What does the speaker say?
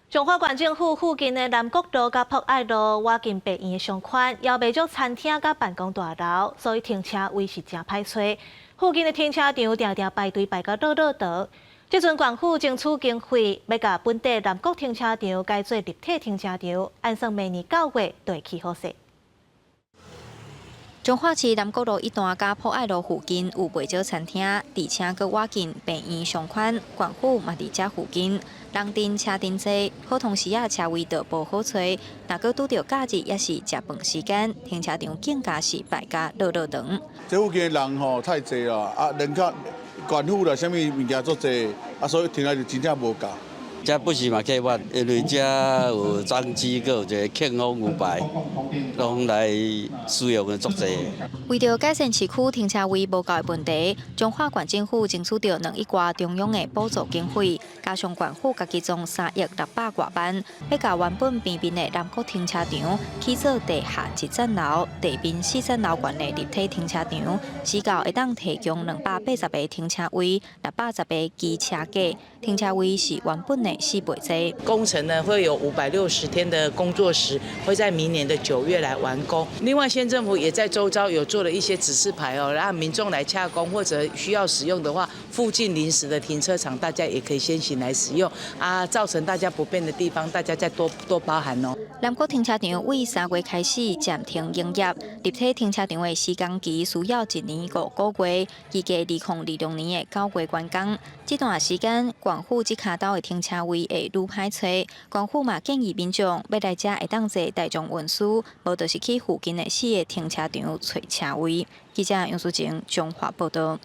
彰化縣政府附近的南國路佮博愛路，倚近病院的商圈，也袂少餐廳佮辦公大樓，所以停車位是誠歹揣。附近的停車場定定排隊排甲落落長。這陣縣府爭取經費，欲共本地南國停車場改做立體停車場，按算明年9月就會起好勢。彰化市南國路一段佮博愛路附近有袂少餐廳，而且閣倚近病院商圈，縣府嘛佇遮附近，人陣車陣濟，普通時仔車位就無好揣。若閣拄著假日抑是食飯時間，停車場更加是排甲落落長。這附近的人吼太濟啦，啊，人口縣府啦，啥物物件足濟，啊，所以停車就真正無夠。這不是嘛客滿，因為這有彰基，閣有一个慶豐牛排，攏來使用的足濟。為著改善市區停車位無夠的問題，彰化縣政府爭取著2億外中央的補助經費，加上縣府家己摃3億600外萬，欲共原本邊邊的南國停車場起做地下一層樓、地面四層樓懸的立體停車場，時到會當提供280個停車位、610個機車格，停車位是原本的4倍濟。工程呢會有560天的工作時，會在明年的9月來完工。另外，縣政府也在周遭有做了一些指示牌哦，讓民眾來洽公或者需要使用的話，附近臨時的停車場大家也可以先行來使用啊。造成大家不便的地方，大家再多多包涵哦。南國停車場為3月開始暫停營業，立體停車場的施工期需要1年5個月，預計2026年的9月完工。這段時間，縣府這跤頭的停車位會愈歹揣。縣府嘛建議民眾欲來遮會當坐大眾運輸，無就是去附近的四个停車場揣車位。記者楊淑靜彰化報道。